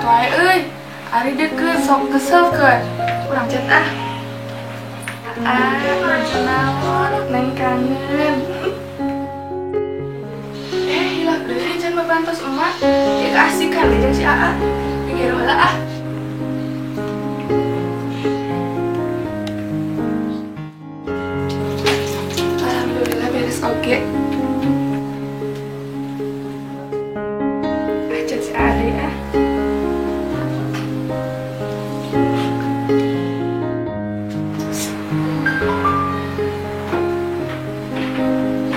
Kolot wae euy. Ari deukeut sok keselkeun. Urang chat ah. Ah, naon, Neng kangen. Hilap deui can babantos emak. Ieu keasikan deui jeung si Aa. Pikir heula ah. Alhamdulillah beres oge. Ah, chat si Aa deui ah.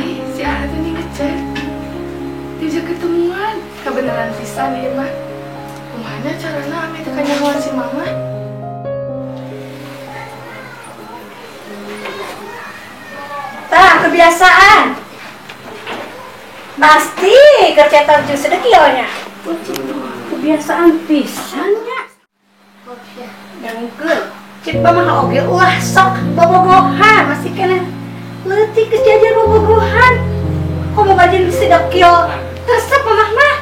Ih, si Aa teh nih ngechat. Diajak ketemuan. Kebenaran pisan ieu mah. Kumaha carana ame teh kanyahoan si mama? Tah, kebiasaan. Pasti kercetan jeung sedekilnya. Kebiasaan pisannya. Dangkeun. Cik mah oge ulah sok bobogohan masih keneh leutik geus jajan bobogohan. Komo bajin si dekil resep mamah mah.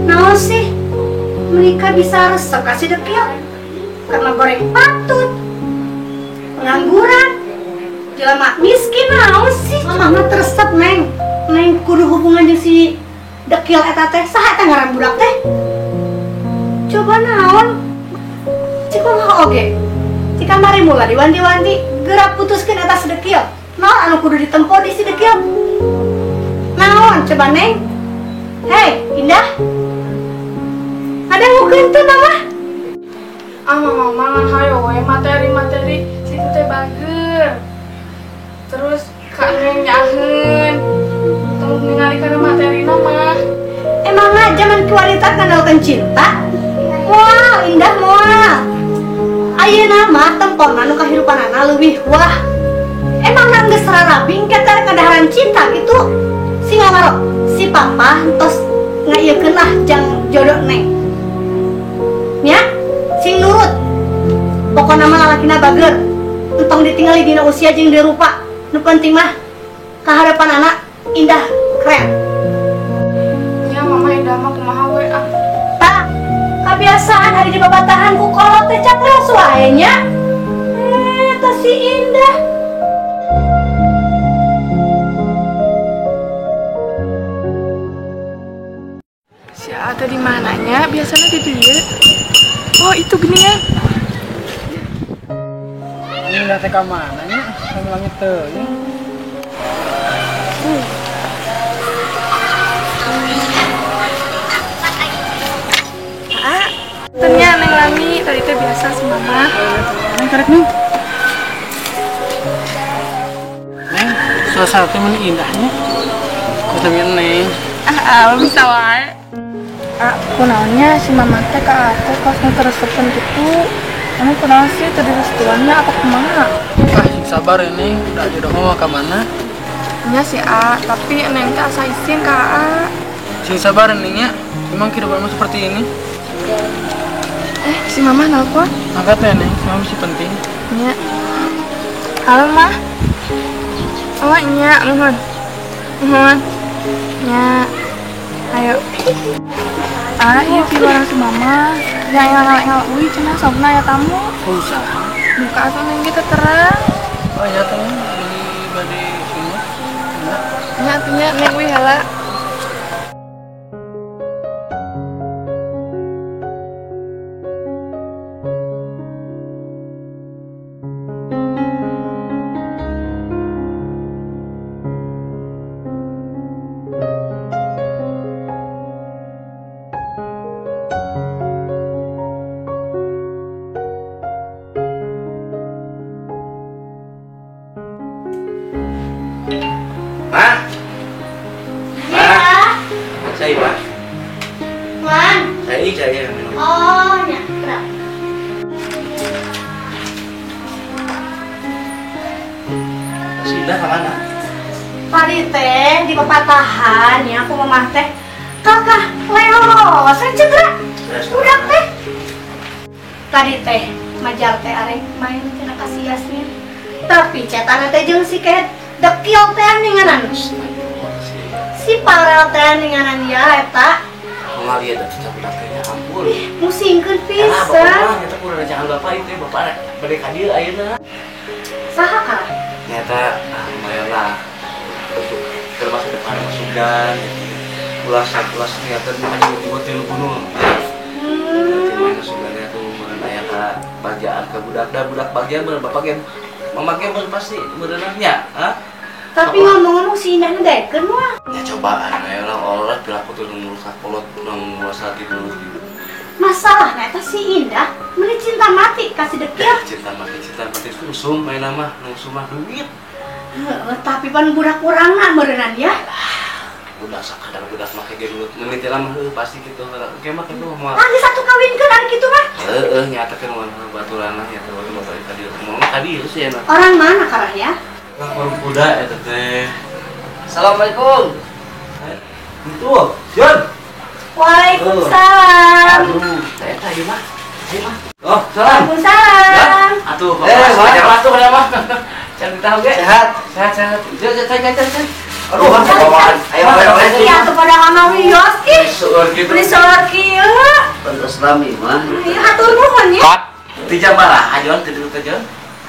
Naon sih? Mereka bisa resep ka si dekil karena goreng patut. Pengangguran. Jelema miskin naon sih? Mamah mah resep Neng. Neng kudu hubungan jeung si dekil eta teh. Saha eta ngaran budak teh? Coba naon? Cik mah oge. Cik kamari mula diwanti-wanti geura putuskeun eta si dekil. Naon anu kudu ditempo di si dekil? Naon coba Neng? Hei, Indah. Ngadangukeun teu mama? Ah, mama mah ngan hayo we materi-materi situ teh bager. Terus ka Neng nyaheun. Tong ningali kana materina mah. Emangna zaman kualitas ngandalkeun cinta? Moal, Indah moal. Ayeuna mah tempona nu kahirupanana leuwih wah. Emangna geus rarabing ke teh kadaharan cinta gitu? Si ngawaro, si papa entos ngaieukeun lah jang jodoh Neng. Nya, sing nurut. Pokona mah lalakina bager. Entong ditinggali dina usia jeung dirupa. Nu penting mah kaharepan anak indah keren. Nya mama Indah mah kumaha we ah. Tah, kebiasaan hari di babatahan ku kolot teh capres wae nya. Tah si Indah. Si Aa teh di mananya? Biasanya di dieu. Oh, itu geuningan. Ini udah teh ka mana nya? Sampe langit teuing. Aa, ternyata Neng Lami tadi teh biasa si mama. Neng karek Neng. Neng, suasana teh meni indahnya. Kos namanya Neng. Ah, bisa wae. Ah, kunaonnya si mama teh ka teh kos nu teresepeun kitu. Emang kunaon sih teu direstuannya apa kumaha? Ah, sing sabar ya Neng, udah jodoh mah ka mana? Nya si A, tapi Neng teh asa isin ka A. Sing sabar Neng nya, memang kehidupan mah seperti ini. Si mama nelpon. Angkat ya Neng, si mama masih penting. Nya. Halo mah. Oh nya, nuhun. Nuhun. Nya. Ayo. Ah, iya si orang si mama. Jangan ngalek-ngalek uih cenah sobna ya tamu. Oh, usaha. Buka atuh Neng ge terang. Oh iya teh, beli bade semua. Nya atuh nya Neng uih heula. Ma? Ma? Iya. Saya, Ma. Man. Saya minum. Oh, nya, terang. Si Indah kemana? Tadi teh di pepatahan ya aku mamah teh. Kakak Leo, saya cedera. Udah teh. Tadi teh majar teh arek main cenah ka si Yasmin. Tapi cetana teh jeung si kehet dekil teh ninganan. Si parel teh ninganan ya eta. Kumaha ieu teh budak teh ya ampun. Pun. Musingkeun pisan. Nyata kurang jangan bapak itu bapak bade ka dieu ayeuna. Saha ka? Nyata lumayan lah. Untuk termasuk depan masukan ulas-ulas niatan maju tilu gunung. Mana sugannya tuh mengenai ka bagjaan ka budak da budak bagja bener bapak ge mama ge pasti berenangnya, ha? Tapi ngomong-ngomong si Indahna daekeun mah. Ya cobaan aya lah olah piraku tuh nu sakolot nu hati dulu. Masalahna eta si Indah meuni cinta mati ka si Dekil. Cinta mati usum main mah nu mah duit. Heeh, tapi pan budak urangna meureunnan ya. Budak sakadar budak make ge duit meuni teh mah pasti kitu. Oke mah kitu mah. Ah geus atuh kawinkeun ari kitu mah. Heeh, nyata kan mah baturanna nyata batur bapak ka dieu. Mah ka dieu sih enak. Orang mana karah ya? Orang kuda eta teh. Assalamualaikum. Itu, Jon. Waalaikumsalam. Aduh, eta ieu mah. Ieu mah. Oh, salam. Waalaikumsalam. Atuh, bapak. Atuh kana mah. Can tahu ge. Sehat. Sehat, sehat. Jauh, jauh, jauh, jauh. Aduh, bawaan. Ayo, ayo, ayo. Iya, atuh pada ngamawios ih. Seueur kitu. Beli seueur kieu. Pantes lami mah. Ieu hatur nuhun ya. Ti jam baraha Jon ke dieu teh Jon?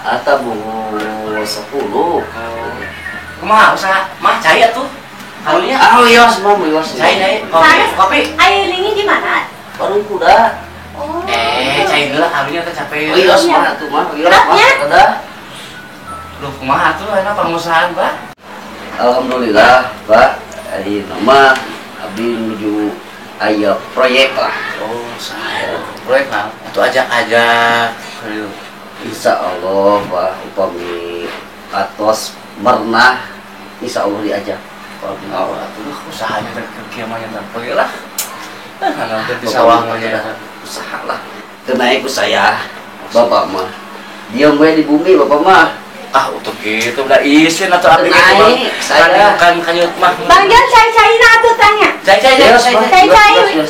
Ata bungu 10. Kumaha usaha mah cai atuh. Karunya. Ah, wios mah wios. Cai cai. Kopi, kopi. Ayo lingi di mana? Warung kuda. Oh. Cai heula karunya teh capek. Wios mah atuh mah, wios mah ada. Loh, kumaha atuh enak pengusahaan, Pak? Alhamdulillah, Pak. Ayeuna mah abdi nuju aya proyek lah. Oh, saya proyek lah. Atuh ajak-ajak. Insya Allah, Pak, upami atos mernah, insya Allah diajak. Oh, atuh usahanya teh kieu mah nya teh lah. Nah, di sawah mah nya usaha lah. Teu naik ku saya, bapak mah. Diam we di bumi bapak mah. Ah, untuk gitu udah isin atau abdi gitu bang. Saya kan kanyut mah. Bang Jon cai-caina atuh tanya. Cai-cai cai-cai.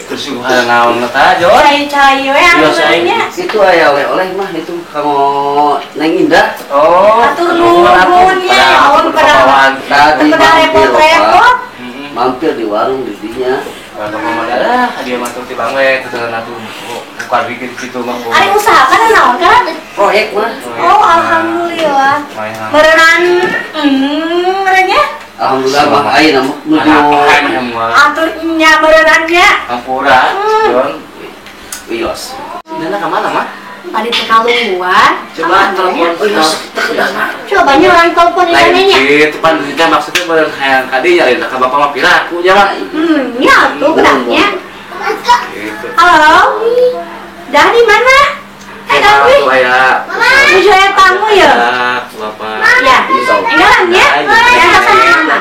Kesuguhan naon eta Jon? Cai-cai we atuh nya. Itu aya oleh-oleh mah itu kanggo Neng Indah. Oh. Atur nuhun nya, amun pada tadi repot-repot. Mampir di warung di dinya. Kalau mah lah, dia mah tuh ti bang we tuturan atuh. Bukan bikin kitu mah. Ari usaha kan naon kan? Proyek mah. Oh, alhamdulillah. Meureunan meureunnya? Alhamdulillah mah ayeuna mah nuju atuh nya meureunannya. Hampura, Jon. Wios. Dana ka mana mah? Tadi teh kaluar. Coba telepon. Wios teu kedengar. Cobanya orang telepon ini nya. Itu pan kita maksudnya meureun hayang ka dieu nya ka bapak mah piraku nya mah. Nya atuh bedaknya. Halo. Dah di mana? Dewi. Nuju aya tamu ya? Bapak. Ya. Enggalan ya. Ya sama.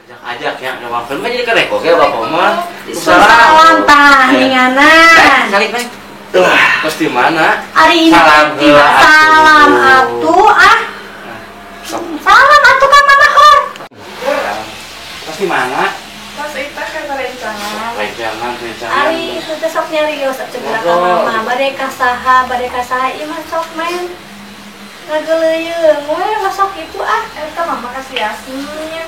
Ajak-ajak ya, ada mampir mah jadi kerek oke bapak mah. Salam tah ninganan. Salik neng. Terus di mana? Ari ini. Salam heula. Salam atuh ah. Salam atuh ka Mama Hor. Terus di mana? Tos eta kan rencana. Rencangan, rencangan. Ari itu teh sok nyarios cenah ka mama, bade ka saha ieu mah sok main. Ngageleuyeung we masok itu ah. Eta mama kasih Yasmin nya.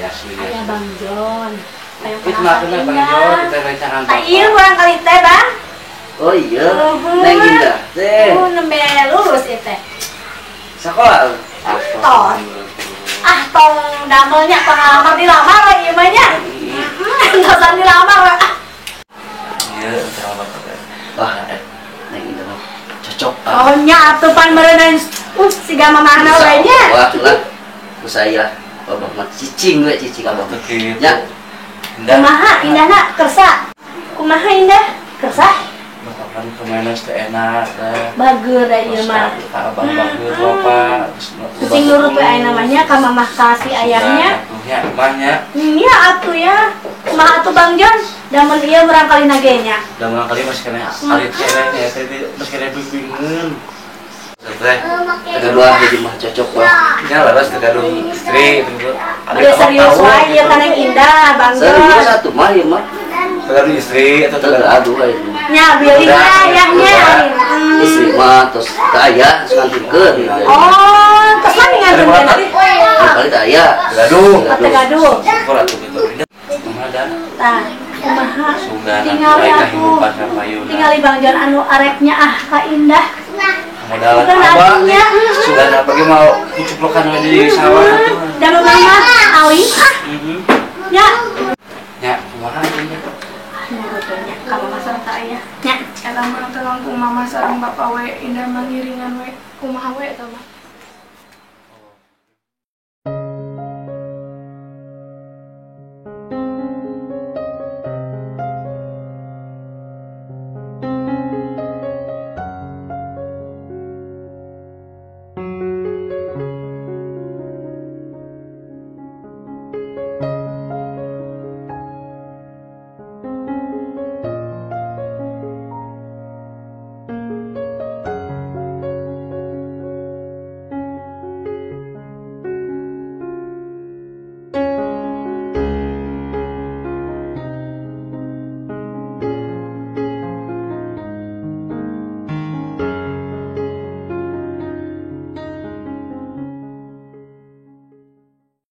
Yasmin. Aya Bang Jon. Aya Bang Jon kita rencangan. Tah ieu barangkali teh, Bang. Oh iya. Neng Indah teh. Oh, nembe lulus ieu teh. Sakola. Tos. Ah, tong damelnya pengalaman dilamar we ieu mah nya. Entosan dilamar we. Iya, sama bapak teh. Wah, Neng Indah mah cocok. Oh nya atuh pan meureunnan siga mamahna we nya. Wah, lah. Ku saya bapak mah cicing we cicing abah. Nya. Kumaha Indahna kersa? Kumaha Indah kersa? Bapak kan kemana teh enak teh. Bager da ieu mah. Ka abang bager bapak. Cicing nurut we aya namanya ka mamah ka si ayahnya. Nya, mamahnya. Nya atuh ya. Kumaha atuh Bang Jon? Damel ieu barangkali na ge nya. Damel kali masih kena alit keneh nya teh masih kena bingungan. Teh. Tegaduh jadi mah cocok wah. Nya leres tegaduh istri gitu. Udah serius wae ieu ka Neng Indah, Bang Jon. Serius atuh mah ieu mah. Tegaduh istri atau tegaduh ieu. Nya bilihna ayahnya. Istri mah tos teu aya geus ngantunkeun. Oh, tos mah ngantunkeun. Kali teu aya. Tegaduh. Tegaduh. Syukur atuh gitu. Kumaha da? Tah. Kumaha? Sugan Tingali atuh atuh. kahirupan ka payuna. Tingali Bang Jon anu areknya ah ka Indah. Modalan Bukan abah artinya. Sugan abah ge mau kucuplokan we di sawah atuh. Dan mama alim ah. Ya. Nya kumaha atuh nya? Nya ka mama sareng ka ayah. Nya. Eta mah teh langkung mama sareng bapak we, Indah mah ngiringan we. Kumaha we eta mah.